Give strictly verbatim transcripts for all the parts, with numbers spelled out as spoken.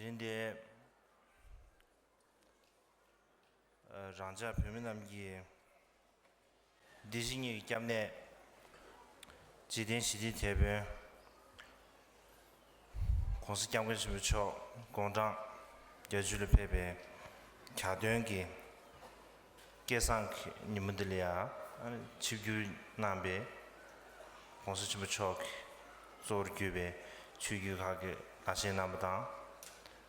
དེ་འདི་རང་ཅག་བོད་མི་རྣམས་ཀྱི་བདེ་སྐྱིད་གཉིས་ཀྱི་སྐྱབས་གནས། འཇིག་རྟེན་ཞི་བདེའི་དེད་དཔོན་༸གོང་ས་༸སྐྱབས་མགོན་ཆེན་པོ་མཆོག་དགུང་གྲངས་བརྒྱད་ཅུ་ལ་ཕེབས་པའི་གྱ་སྟོན་གྱི་སྐལ་བཟང་གི་ཉིན་མོ་འདི་ལ་ཡང་ཆིབས་བསྒྱུར་གནང་པའི་༸གོང་ས་ཆེན་པོ་མཆོག་གིས་གཙོ་བོར་གྱུར་པའི་ཆོས་བརྒྱུད་ཁག་གི་བླ་ཆེན་རྣམ་པ་དང་།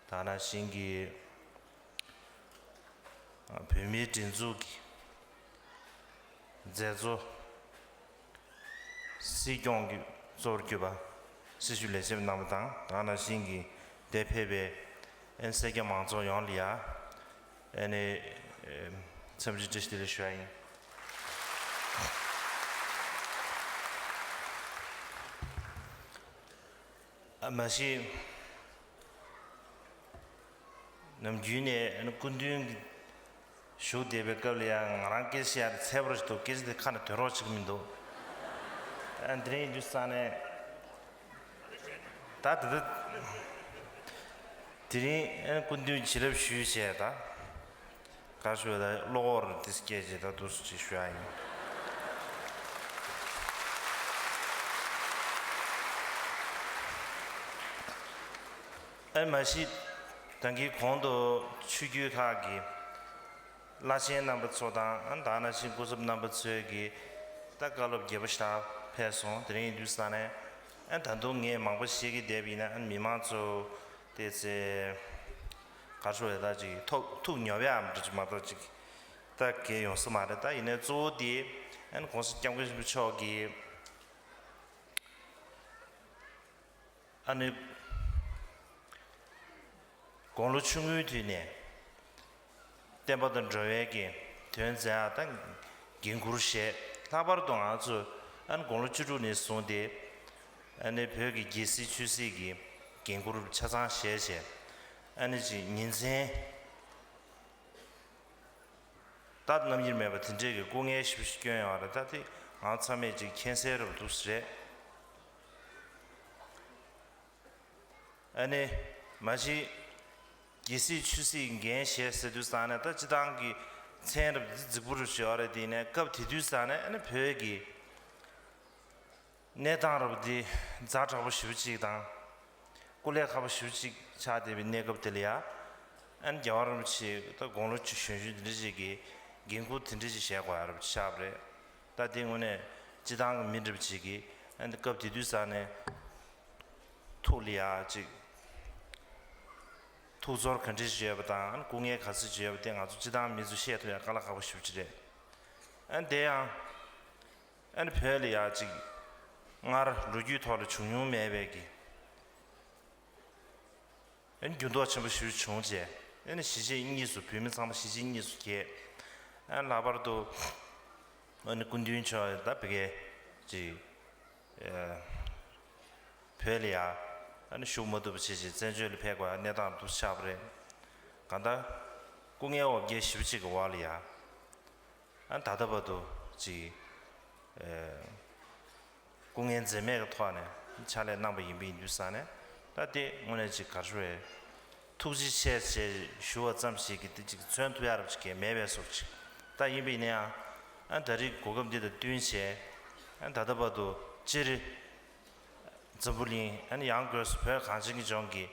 དེ་ནང་བཞིན་གྱི་བོད་མིའི་སྒྲིག་འཛུགས་ཀྱི་མཛད་གཙོ། སྲིད་སྐྱོང་གི་གཙོ་བོར་གྱུར་པ་སྲི་ཞུ་ལས་བྱེད་རྣམ་པ་དང་། དེ་ནང་བཞིན་གྱི་འདིར་ཕེབས་པའི་ཨན་སེར་སྐྱ་མང་ཚོགས་ཡོངས་ལ་ཡ་ཨ་ནི་འཚམས་འདྲི་བཀྲ་ཤིས་བདེ་ལེགས་ཞུ་ཡ་ཡིན། ཨ་མ་གཞི། ནམ་རྒྱུན་ནས་སྐུ་མདུན་གྱི་བཞུགས་བསྡད་པའི་སྐབས་ལ་ཡང་ང་རང་སྐད་ཆ་ཡར་ཚད་པར་ཞིག་འདུག་སྐད་ཆ་དེ་ཁ་ནས་ཐོན་རོགས་བྱེད་ཀྱི་མི་འདུག་ཨ་དེ་རིང་ཡིན་དུས་ས་ནས་ད་དེ་ད་དེ་རིང་སྐུ་མདུན་བྱིན་རླབས་ཞུས་བྱས་ད། ག་ཞུ་ད་བློ་ཁོག་དེ་སྐད་ཆ་ད་འདུག་སེ་ཅིག་ཞུ་ཡ་ཡིན། ཨ་མ་གཞི་ད་གིན་གོང་དུ་ཆོས་བརྒྱུད་ཁག་གི་བླ་ཆེན་རྣམ་པ་ཚོ་དང་ཨ་ད་ནང་བཞིན་སྐུ་ཚབ་རྣམ་པ་ཚོས་ཀྱི་ད་བཀའ་སློབ་རྒྱས་པོ་ཞིག་ཕེབས་སོང་། དེ་རིང་ཡིན་དུས་ས་ནས་ཨ་ད་དུང་ངས་མང་པོ་བཤད་ཀྱི་བསྡད་པ་ཡིན་ན་ཨ་མི་མང་ཚོ་དེ་ཚེ་ག་ཞུ་ད་ཅིག་ཐུགས་ཐུགས་ཉོབ་ཡ་འདྲ་ཅིག་མ་གཏོགས་ཅིག་ད་གལ་ཡོང་ས་མ་རེད། ད་ཡིན་ནའི་གཙོ་བོ་དེ་ཨ་ནི་༸གོང་ས་༸སྐྱབས་མགོན་ཆེན་པོ་མཆོག་གིས་ཨ་ནི་དགུང་ལོ་ཆུང་ངུའི་དུས་ནས་བསྟན་པ་དང་འགྲོ་བའི་གི་དོན་མཛད་ཡ་དང་འགན་འཁུར་བཞེས། ལྷག་པར་དུ་ང་ཚོ་ཨ་ནི་དགུང་ལོ་བཅུ་དྲུག་ནས་བཟུང་སྟེ་ཨ་ནི་བོད་ཀྱི་རྒྱལ་སྲིད་ཆོས་སྲིད་ཀྱི་འགན་འཁུར་ཆ་ཚང་བཞེས་བྱས། ཨ་ནི་ཅིག་ཉིན་མཚན་ད་རྣམ་གཡེང་མེད་པ་དེ་འདྲས་ཀྱི་སྐུ་ངལ་ཞེ་པོ་ཞིག་བསྐྱོན་ཡོད་རེད། ད་དེ་ང་ཚང་མས་ཅིག་མཁྱེན་གསལ་རེད་པ་འདུག་སེ་རེད། ཨ་ནི་མ་གཞི་རྒྱལ་སྲིད་ཆོས་སྲིད་འགན་བཞེས་ཟེར་དུས་ཙང་ནས་ད་སྤྱི་བཏང་གི་མཚན་རབས་འདི་རྫིག་པོ་རུ་ཞིག་ཡོད་རེད། དེ་ནས་སྐབས་དེ་དུས་ཙང་ནས་ཨ་ནི་བོད་ཀྱི་གནས་སྟངས་རབ་འདི་ཛ་དྲག་པོ་ཞེ་པོ་ཅིག་དང་། སྐུ་ལས་ཁག་པོ་ཞེ་པོ་ཅིག་ཆགས་བསྡད་པའི་གནས་སྐབས་དེ་ལ་ཡ། ཨ་ནི་རྒྱལ་བ་རིན་པོ་ཆེ་ད་དགུང་ལོ་གཞོན་གཞོན་འདི་འདྲ་ཅིག་གི་འགན་འཁུར་དེ་འདྲ་ཅིག་བཞེས་དགོས་ཡ་རབ་ཅིག་ཆགས་པ་རེད། ད་དེ་དངོས་གནས་སྤྱི་བཏང་གི་མི་འདྲ་པོ་ཅིག་གིས་ཨ་ནི་སྐབས་དེ་དུས་ཙང་ནས་ཐུགས་ལ་ཡ་ཅིག་ཐུགས་ཚོར་ག་འདྲ་ཅིག་ཡོད་པ་དང་ཨ་ནི་སྐུ་ངལ་ག་ཚོད་ཅིག་ཡོད་པ་དེ་ང་ཚོ་སྤྱི་བཏང་མི་ཚོས་ཤེས་ཐུབ་ཡ་དཀའ་ལས་ཁག་པོ་ཞེ་པོ་ཅིག་རེད། ཨ་ནི་དེ་ཡང་། ཨ་ནི་བོད་ལ་ཡ་ཅིག་སྔར་ལོ་རྒྱུས་ཐོག་ལ་བྱུང་མྱོང་མེད་པའི་གི་ཨ་ནི་འགྱུར་ལྡོག་ཆེན་པོ་ཞིག་བྱུང་རྗེས། ཨ་ནི་གཞིས་བྱེས་གཉིས་སུ་བོད་མི་ཚང་མ་གཞིས་བྱེས་གཉིས་སུ་གྱེས། ཨ་ནི་ལྷག་པར་དུ་ཨ་ནི་སྐུ་མདུན་མཆོག་ད་བོད་སྐད་ཅིག་ཨ་བོད་ལ་ཡ་ཨ་ནི་བཞུགས་མ་ཐུབ་པ་བྱས་རྗེས་བཙན་བྱོལ་ལ་ཕེབས་དགོས་གནས་སྟངས་འདུག་ཆགས་པ་རེད། གང་ལྟར་སྐུ་ངལ་འོ་བརྒྱལ་ཞེ་པོ་ཅིག་གི་འོག་ལ་ཡ། ཨ་ད་ལྟ་བར་དུ་ཅིག་ཨ་སྐུ་ངལ་འཛེམས་མེད་ཀྱི་ཐོག་ནས་ཕྱག་ལས་གནང་པ་ཡིན་པ་ཡིན་དུས་ཙང་ནས་ད་དེ་དངོས་གནས་ཅིག་ག་རེ་ཞུ་དགོས་རེད། ཐུགས་རྗེ་ཆེ་ཞེས་ཞུ་བ་ཙམ་ཞིག་གིས་དེ་ཅིག་མཚོན་ཐུབ་ཡ་རབས་ཅིག་གས་མེད་པའི་བཟོ་ཅིག་ད་ཡིན་པ་ཡིན་ན་ཡང་ཨ་ད་རེས་གོ་སྐབས་འདི་དང་བསྟུན་བྱས་ཨ་ད་ལྟ་བར་དུ་སྤྱིར་འཛམ་བུ་གླིང་ཨ་ནི་ཡང་སྒོས་སུ་བོད་གངས་ཅན་གྱི་ལྗོངས་ཀྱི་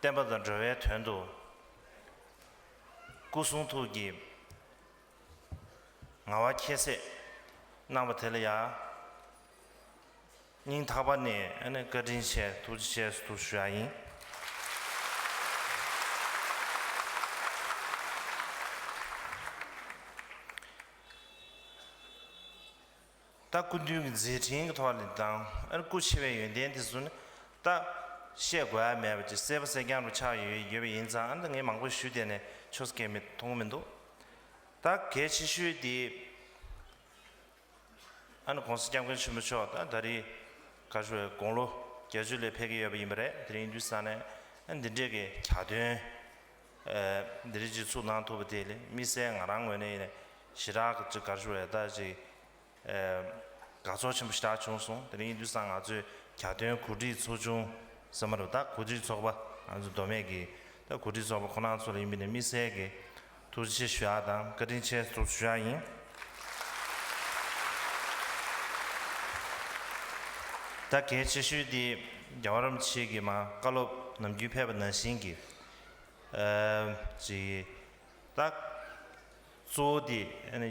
བསྟན་པ་དང་འགྲོ་བའི་དོན་དུ་སྐུ་གསུང་ཐུགས་ཀྱི་ངལ་བ་ཁྱད་བསད་གནང་བ་དེ་ལ་ཡང་སྙིང་ཐག་པ་ནས་ཨ་ནི་བཀའ་དྲིན་ཆེ་ཐུགས་རྗེ་ཆེ་ཞུ་ཡ་ཡིན། ད་སྐུ་མདུན་གྱི་མཛད་འཕྲིན་གྱི་ཐོག་ནས་དང་ཨ་ནི་སྐུ་ཆེ་བའི་ཡོན་ཏན་དེ་ཚོ་ནི་ད་བཤད་དགོས་ཡ་མེད་པ་ཅིག་གསལ་པོ་གསལ་རྐྱང་རུ་ཆགས་ཡོད་ཡོད་པ་ཡིན་ཙང་ཨ་ནི་ངས་མང་པོ་ཞུས་བསྡད་ནས་ཆོ་ས་གལ་མི་མཐོང་གི་མི་འདུག་ད་གལ་ཆེ་ཤོས་དེ་ཨ་ནི་༸གོང་ས་༸སྐྱབས་མགོན་ཆེན་པོ་མཆོག་ད་ད་རེས་ག་ཞུ་དགུང་ལོ་བརྒྱད་ཅུ་ལ་ཕེབས་ཀྱི་ཡོད་པ་ཡིན་པ་རེད། དེ་རིང་དུས་ས་ནས་ཨ་ནི་འདི་འདྲས་ཀྱི་གྱ་སྟོན་འདི་རིགས་ཅིག་ཚུགས་གནང་ཐུབ་པ་དེ་ལས་དམིགས་བསལ་ང་རང་ངོས་ནས་ཡིན་ནས་ཞེ་དྲག་ཅིག་ག་ཞུ་རེད་ད་ཅིག་ཨ་དགའ་ཚོར་ཆེན་པོ་ཞེ་དྲག་བྱུང་སོང་། དེ་རིང་དུས་སང་ང་ཚོས་གྱ་སྟོན་གོ་སྒྲིག་ཚོགས་ཆུང་ཟེར་མ་རེད་ད། གོ་སྒྲིག་ཚོགས་པ་ ང་ཚོ་མདོ་སྨད་ཀྱི་ད་གོ་སྒྲིག་ཚོགས་པ་ཁོ་རང་ཚོ་ལ་ཡིན་པ་ནས་དམིགས་བསལ་གྱི་ཐུགས་རྗེ་ཆེ་ཞུ་ཡག་དང་བཀའ་དྲིན་ཆེ་ཞུ་ཡག་ཡིན། ད་གལ་ཆེ་ཤོས་དེ་རྒྱལ་བ་རིན་པོ་ཆེ་གི་མ་བཀའ་སློབ་ནམ་རྒྱུན་ཕེབས་པ་ནང་བཞིན་གྱི་ཨ་ཅིག་ད་གཙོ་བོ་དེ་ཨ་ནི།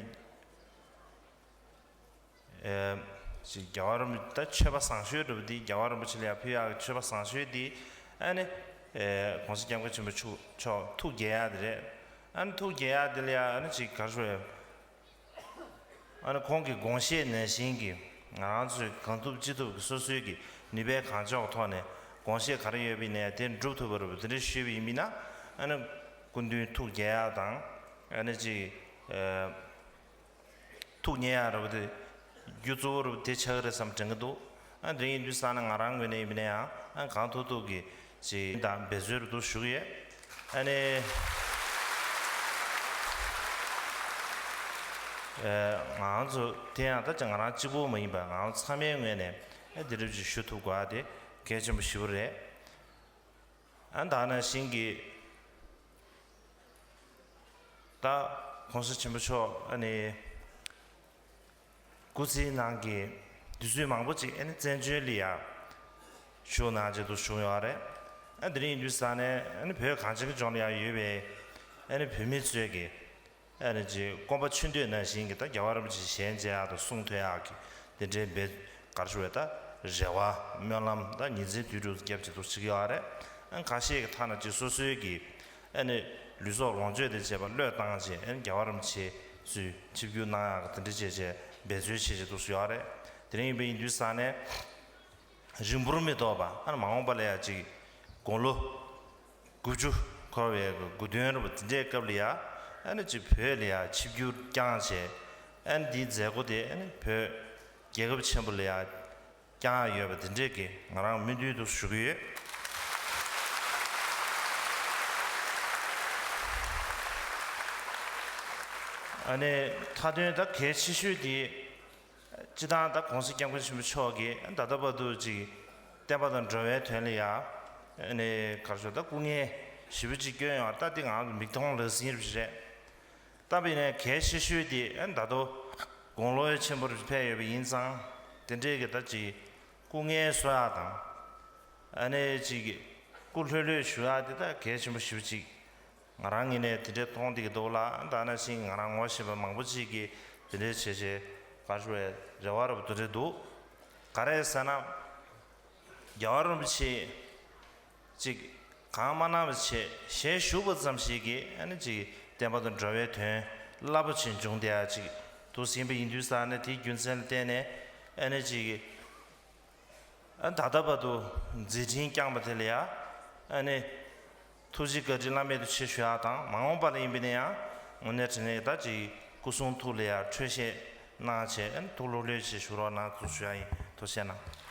ཨེ། ཅིག་རྒྱལ་བ་རིན་པོ་ད་མཆོད་པ་བཟང་ཤོས་འདྲ་པོ་འདི་རྒྱལ་བ་རིན་པོ་ཆེ་ལ་ཡང་ཕུལ་ཡག་གི་མཆོད་པ་བཟང་ཤོས་འདི་ཨ་ནི་ཨེ་༸གོང་ས་༸སྐྱབས་མགོན་ཆེན་པོ་མཆོག་མཆོག་ཐུགས་དགྱེས་ཡག་དེ་རེད། ཨ་ནི་ཐུགས་དགྱེས་ཡག་དེ་ལ་ཡང་ཨ་ནི་ཅིག་ག་རེ་ཞུ་དགོས་རེད། ཨ་ནི་ཁོང་གི་དགོངས་བཞེད་ནང་བཞིན་གྱི་ང་རང་ཚོས་གང་ཐུབ་ཅི་ཐུབ་ཀྱི་སོ་སོའི་གི་ནུས་པའི་གང་ལྕོགས་ཐོག་ནས་དགོངས་བཞེད་ག་རེ་ཡོད་པ་ཡིན་ནའི་དེ་འགྲུབ་ཐུབ་པ་རེད་པ། དེ་འདྲ་ཞུས་པ་ཡིན་ན་ཨ་ནི་སྐུ་མདུན་ཐུགས་དགྱེས་ཡག་དང་ཨ་ནི་ཅིག་ཨེ། ཐུགས་མཉེས་ཡག་རེད་པ། དེ་རྒྱུ་གཙོ་བོ་རེད་པ། དེ་ཆགས་ཀྱི་རེད་བསམ་དྲན་གྱི་འདུག་ཨ་དེ་ཡིན་དུས་ཙང་ནས་ང་རང་ངོས་ནས་ཡིན་པ་ན་ཡང་ཨ་གང་ཐུབ་ཐུབ་ཀྱིས་ཅིག་དང་འབད་རྩོལ་རེ་འདུག་ཞུ་གི་ཡོད། ཨ་ནི་ཨ་ང་ཚོ་དེ་ཡང་ད་ཅི་ང་རང་གཅིག་པོ་མ་ཡིན་པ་ང་ཚོ་ཚང་མའི་ངོས་ནས་ཨ་དེ་འདྲ་ཅིག་ཞུ་ཐུབ་དགོས་ཡག་དེ་གལ་ཆེན་པོ་ཞེ་པོ་རེད། ཨ་ད་ནང་བཞིན་གྱི་ད་༸གོང་ས་ཆེན་པོ་མཆོག་ཨ་ནི་སྐུ་ཚེའི་ནང་གི་དུས་ཚོད་མང་པོ་ཅིག་ཨ་ནི་བཙན་བྱོལ་ལ་ཡ་བཞུགས་གནང་བྱས་འདུག་བཞུགས་ཡོད་རེད། ཨ་དེ་རིང་ཡིན་དུས་ཙང་ནས་ཨ་ནི་བོད་གངས་ཅན་གྱི་ལྗོངས་ལ་ཡ་ཡོད་པའི་ཨ་ནི་བོད་མི་ཚོས་ཀྱི་ཨ་ནི་ཅིག་སྐོམ་པ་ཆུ་འདོད་ནང་བཞིན་གྱི་ད་རྒྱལ་བ་རིན་པོ་ཆེ་ཞལ་མཇལ་ཡག་དང་གསུང་ཐོས་ཡག་གི་དེ་འདྲའི་འབད་ག་རེ་ཞུ་དགོས་རེད། ད་རེ་བ་སྨོན་ལམ་ད་ཉིན་མཚན་དུས་དྲུག་བརྒྱབ་བྱས་འདུག་བྱེད་ཀྱི་ཡོད་རེད། ཨ་ཁ་ཤས་ཀྱི་ཐ་ན་ཅིག་སོ་སོའི་གི་ཨ་ནི་ལུས་སྲོག་ལོངས་སྤྱོད་དང་བཅས་པ་བློས་བཏང་བྱས་ཨ་ནི་རྒྱལ་བ་རིན་པོ་ཆེ་ཚུར་ཆིབས་བསྒྱུར་གནང་ཡག་གི་དེ་འདྲ་བྱས་བྱས་འབད་རྩོལ་བྱེད་བྱས་འདུག་ཡོད་རེད། དེ་རིང་ཡིན་པ་ཡིན་དུས་ཙང་ནས། རིང་པོར་མི་ཐོགས་པ་ཨ་ནི་མ་འོངས་པ་ལ་ཡང་ཅིག་དགུང་ལོ་དགུ་བཅུ་འཁོར་བའི་དགུང་སྟོན་རེད་པ། དེ་འདྲའི་སྐབས་ལ་ཡང་ཨ་ནི་ཅིག་བོད་ལ་ཡང་ཆིབས་བསྒྱུར་བསྐྱངས་བྱས་ཨ་ནི་འདིའི་མཛད་སྒོ་དེ་ཨ་ནི་བོད་རྒྱལ་ཁབ་ཆེན་པོ་ལ་ཡང་བསྐྱངས་ཡོད་པ་དེ་འདྲས་ཀྱི་ང་རང་སྨོན་འདུན་དུ་ཞུ་གི་ཡོད། ཨ་ནི་མཐའ་དོན་ད་གལ་ཆེ་ཤོས་དེ། སྤྱིར་བཏང་ད་༸གོང་ས་༸སྐྱབས་མགོན་ཆེན་པོ་མཆོག་གིས་ད་ལྟ་བར་དུ་ཅིག་བསྟན་པ་དང་འགྲོ་བའི་དོན་ལ་ཡ་ཨ་ནི་ག་རེ་ཞུ་ད་སྐུ་ངལ་ཞེ་པོ་ཅིག་བསྐྱོན་ཡོད་རེད། ད་འདི་ང་ཚོ་མིག་མཐོང་ལག་ཟིན་རེད་པ། ད་བྱས་ནས་གལ་ཆེ་ཤོས་དེ་ཨ་ནི་ད་དུང་དགུང་ལོ་ཆེན་པོར་ཕེབས་ཡོད་པ་ཡིན་ཙང་དེ་འདྲས་ཀྱི་ད་ཅིག་སྐུ་ངལ་གསོ་ཡག་དང་ཨ་ནི་ཅིག་སྐུ་ལྷོད་ལྷོད་བཞུགས་ཡག་དེ་ད་གལ་ཆེན་པོ་ཞེ་པོ་ཅིག་ང་རང་ངོས་ནས་དེ་འདྲའི་མཐོང་བསྡད་ཀྱི་འདུག་ལ། ད་ནང་བཞིན་ང་རང་ངོ་ཤེས་པ་མང་པོ་ཅིག་གིས་དེ་འདྲའི་བྱས་བྱས་ག་རེ་ཞུ་དགོས་རེད། རེ་བ་རེ་བ་དེ་འདྲ་འདུག་ག་རེ་ཟེར་ན། རྒྱལ་བ་རིན་པོ་ཆེ་ཅིག་གང་མ་གནང་བ་བྱས་ཞལ་བཞུགས་པ་ཙམ་ཞིག་གིས་ཨ་ནི་ཅིག་བསྟན་པ་དང་འགྲོ་བའི་དོན་རླབས་པོ་ཆེ་འབྱུང་བསྡད་ཡག་ཅིག་འདུག་ཟིན་པ་ཡིན་དུས་ཙང་ནས་དེའི་རྒྱུ་མཚན་ལ་བརྟེན་ནས་ཨ་ནི་ཅིག་ཨ་ད་ལྟ་བར་དུ་མཛད་འཕྲིན་བསྐྱངས་པ་དེ་ལ་ཡ་ཨ་ནི་ཐུགས་རྗེ་བཀའ་དྲིན་བླ་མེད་དུ་ཆེ་ཞུ་ཡག་དང་མ་འོངས་པ་ལ་ཡིན་པ་ན་ཡང་དངོས་གནས་དྲང་གནས་ད་ཅིག་སྐུ་གསུང་ཐུགས་ལ་ཡ་འཕྲོད་བཞེས་གནང་བྱས་ཨ་ནི་ཐུགས་ལྷོད་ལྷོད་བྱས་བཞུགས་རོགས་གནང་ཞུ་ཡག་ཡིན། ཐུགས་རྗེ་གནང་།